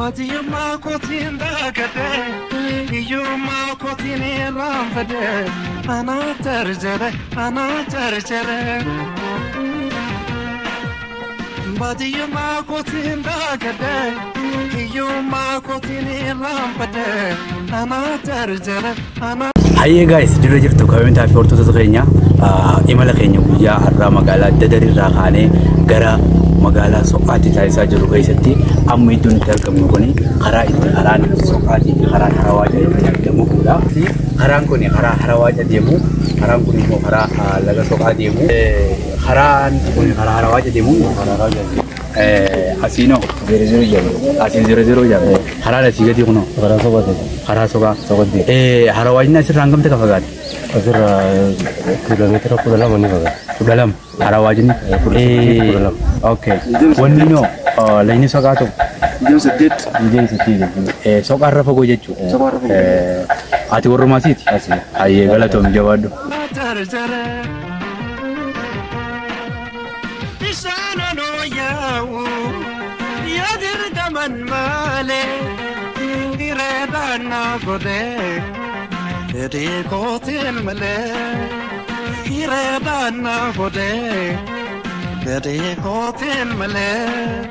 Baadiyyummaa kootiin daakadhe, hiyyummaa kootiin irraanfadhe, anaa jarjare, anaa jarjare. Baadiyyummaa kootiin daakadhe, hiyyummaa kootiin irraanfadhe, anaa jarjare, anaa. Hayyee guys, dirra jirtu kabajamtoota fi hordoftoota keenya, imala keenya guyyaa har'aa magaalaa Dadarirraa kaanee gara magaalaa Soqaatti taasisaa jirru keessatti amma iddoon itti argamnu kun karaa itti karaan Soqaatii fi karaan Harawaa jedhamu argamudha. Karaan kun karaa Harawaa deemu, karaan kun immoo karaa laga Soqaa deemu. Karaan kun karaa Harawaa deemu. Asiinoo 00 jedhamu. Asiin 00 jedhamu. Karaan asii gadi kunoo Karaa Soqaati. Karaa Soqaa. Soqaatti. Harawaa inni asirraa hangamta ka fagaate? Asirraa kiiloomeetira 12 ni fagaata. 12 Harawaa jenni. 12. Okay. Wanni noo lagni Soqaa tokko 28. 28 jechuudha. Soqaarra fagoo jechuudha. Soqaarra fagoo. Ati warrumaa siiti? Asii. Hayyee, galatoom, jabaadhu. Jarjare. Bishaan onoo yaa'u yaa dirqaman malee, hireedhaan na godhee fedhii kootiin malee, hireedhaan na godhee fedhii kootiin malee.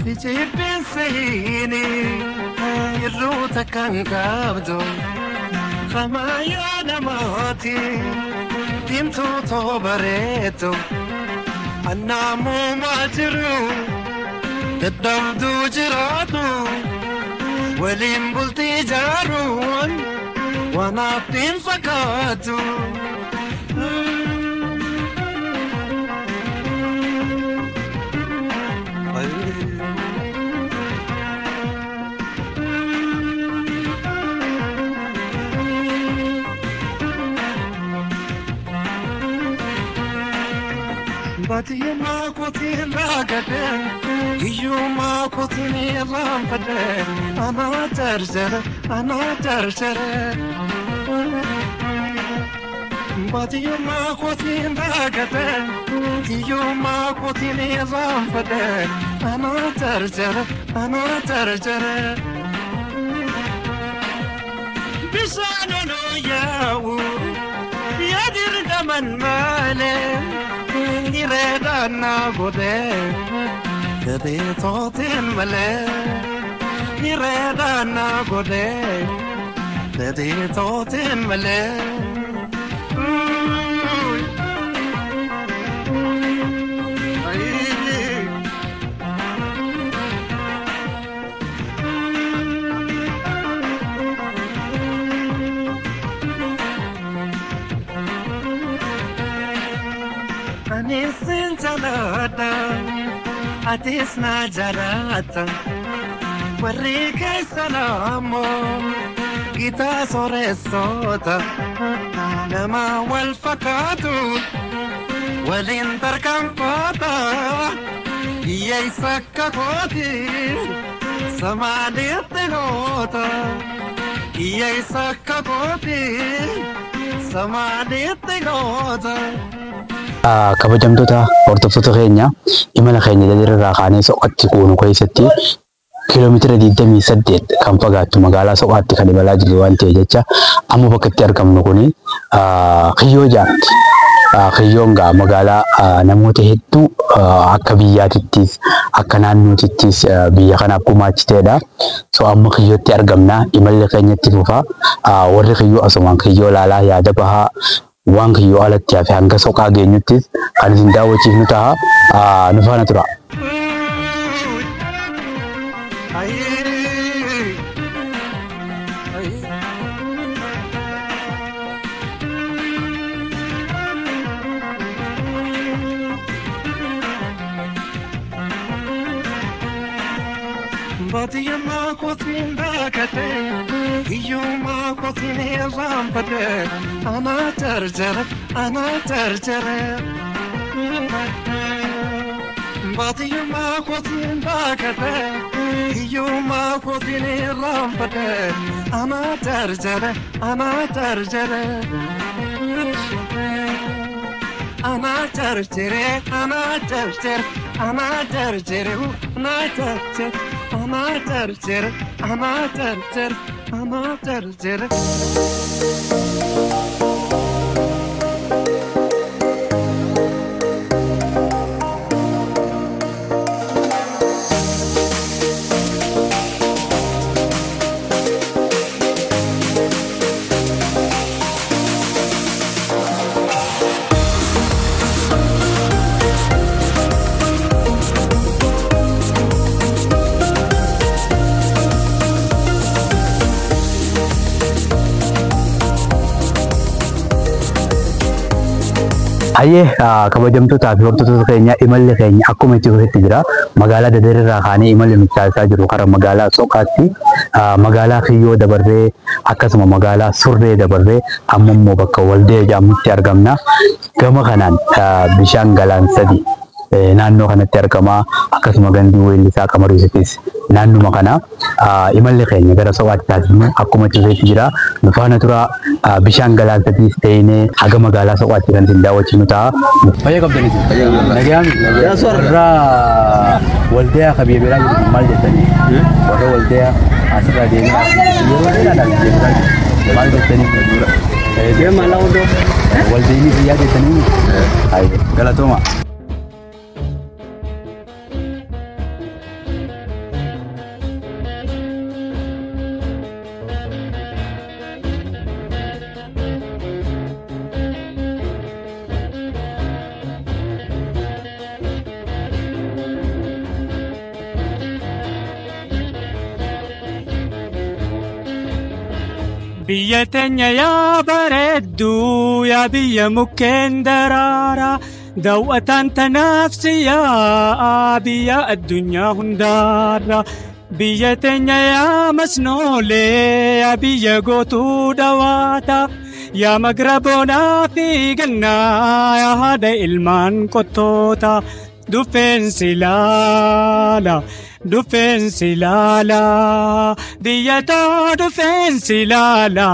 Sijibbin seeyini irruuta kan qabdu hamaa namaati diimtuu too bareedu annaamumaa jiru dadhabduu jiraatu waliin bultii ijaaruun waan abdiin fakkaatu. Baadiyyummaa kootiin daakadhe, hiyyummaa kootiin irraanfadhe, anaa jarjare, anaa jarjare. Baadiyyummaa kootiin daakadhe, hiyyummaa kootiin irraanfadhe, anaa jarjare, anaa jarjare. Bishaan onoo yaa'u yaa dirqaman malee, hireedhaan na godhee fedhii tootiin malee, hireedhaan na godhee fedhii tootiin malee. Ani sin jaaladha, atis na jaalata. Warri keessan ammoo gitaa sooressoota. Nama wal fakkaatu waliin tarkaanfata. Hiyyeessa akka kooti samaalitti loota. Hiyyeessa akka kooti samaalitti loota. Kabajamtoota hordoftoota keenya, imala keenya Dadarraa kaanee Soqatti goonu keessatti kiiloomeetira 28 kan fagaattu magaalaa Soqaatti kan imalaa jirru waan ta'eef jecha amma bakka itti argamnu kuni Kiyyoo jedhamti. Kiyyoon gaa magaalaa namoota hedduu akka biyyaatittis akka naannootittis biyya kanaaf gumaachiteedha. So amma Kiyyootti argamna, imalli keenyatti fufa. Warri Kiyyoo asumaan Kiyyoo ilaalaa yaada bahaa, waan Kiyyoo alatti hafe hanga Soqaa geenyuttis kan isin daawwachiifnu ta'a. Nu faana tura. Ayii. Ayii. Baadiyyummaa kootiin daakadhe, hiyyummaa kootiin irraanfadhe, anaa jarjare, anaa jarjare. Baadiyyummaa kootiin baakadhe, hiyyummaa kootiin irraanfadhe, anaa jarjare, anaa jarjare. Anaa jarjare, anaa jarjare, anaa jarjare, anaa jarjare, anaa jarjare, anaa jarjare, anaa jarjare. Hayyee, kabajamtootaa fi hordoftoota keenya, imalli keenya akkuma itti fufetti jira. Magaalaa Dadarirraa kaanee imalli nuti taasisaa jiru karaa magaalaa Soqaatti, magaalaa Kiyyoo dabarree, akkasuma magaalaa Surree dabarree, amma immoo bakka Waldee jedhamutti argamna. Gama kanaan bishaan galaan sadi naannoo kanatti argama. Akkasuma gandii weellisaa Qamar Yuusufis naannuma kana. Imalli keenya gara Soqaatti taasifnu akkuma itti fufetti jira. Nu faana tura, bishaan galaan sadiis ta'inee haga magaalaa Soqaatti kan isin daawwachiinu ta'a. Fayyaa qabdaniiti. Nagaan warra Waldayaa ka biyya biraa jiru maal jettanii? Warra Waldayaa asirraa deemee yeroo dheeraadhaaf biyya biraa jiru maal jettanii? Waldeenii biyyaa jettanii? Galatooma. Biyya teenya yaa bareedduu, yaa biyya mukkeen daraaraa, daawwataan tanaaf si yaa'a biyya addunyaa hundaarra. Biyya teenya yaa masnoolee, yaa biyya gootuu dhawaata, yaa magra bonaa fi gannaa, yaa haadha ilmaan qottoota. Dhufeen si laala, dhufeen si laala, biyya too dhufeen si laala,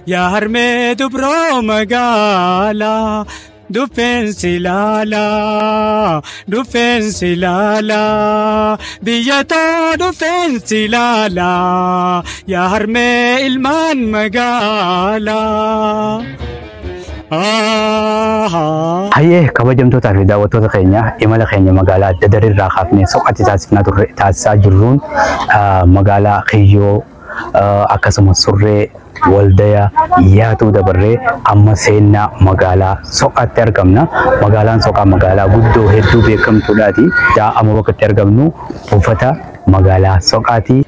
yaa harmee dubroo magaalaa. Dhufeen si laala, dhufeen si laala, biyya too dhufeen si laala, yaa harmee ilmaan magaalaa. Hayyee, kabajamtootaa fi daawwattoota keenya, imala keenya magaalaa Dadarirraa kaafnee Soqatti taasifnaa turre taasisaa jirruun magaalaa Kiyyoo, akkasumas Surree, Waldaya, Yaatuu dabarree amma seennaa magaalaa Soqaatti argamna. Magaalaan Soqaa magaalaa guddoo hedduu beekamtuudhaati. Amma bakka itti argamnu buufata magaalaa Soqaati.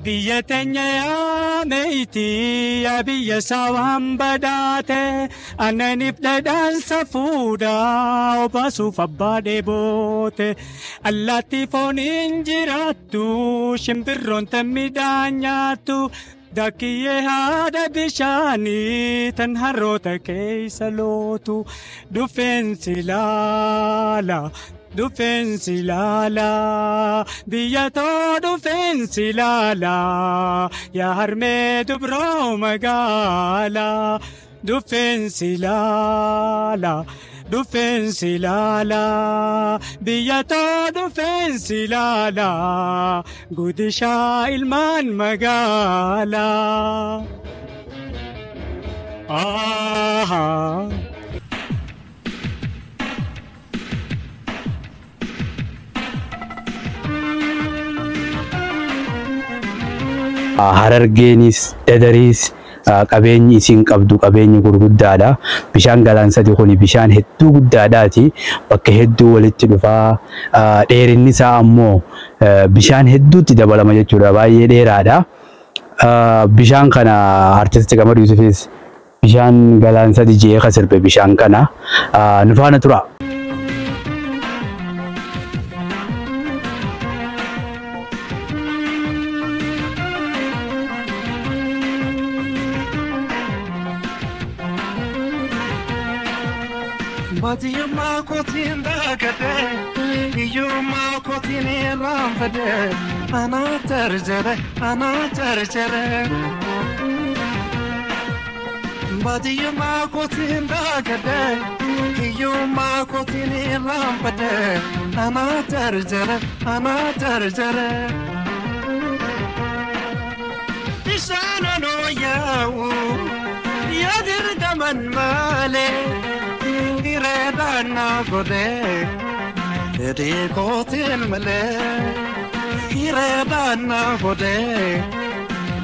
Biyya teenya yaa meeyitii, yaa biyya saawwan badhaate, aannaniif dhadhaan safuudhaa obaasuuf abbaa dheeboote. Allaattii fooniin jiraattu, shimbirroon tan midhaan nyaattu, Dakiyyee haadha bishaanii tan harroota keessa lootu. Dhufeen si laala, dhufeen si laala, biyya too dhufeen si laala, yaa harmee dubroo magaalaa. Dhufeen si laala, dhufeen si laala, biyya too dhufeen si laala, guddishaa ilmaan magaalaa. Ah. Harargeenis Dadariis qabeenyi isiin qabdu qabeenyi gurguddaadha. Bishaan galaan sadi kun bishaan hedduu guddaadhaati. Bakka hedduu walitti dhufaa. Dheerinni isaa ammoo bishaan hedduutti dabalama jechuudha. Baay'ee dheeraadha. Bishaan kana artisti Qamar Yuusufis bishaan galaan sadi je'ee ka sirbe bishaan kana. Nu faana tura. Baadiyyummaa kootiin daagadhe, hiyyummaa kootiin irraanfadhe, anaa jarjare, anaa jarjare. Baadiyyummaa kootiin daagadhe, hiyyummaa kootiin irraanfadhe, anaa jarjare, anaa jarjare. Bishaan onoo yaa'u yaa dirqaman malee hireedhaan na godhe fedhii kootiin malee, hireedhaan na godhe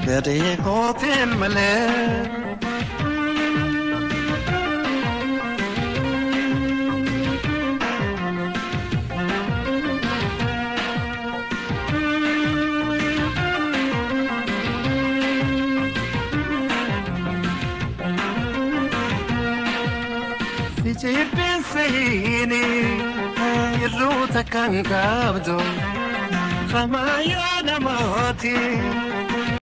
fedhii kootiin malee. Sijibbeen seeni irroota kan qabdu hamaa yaa namaati.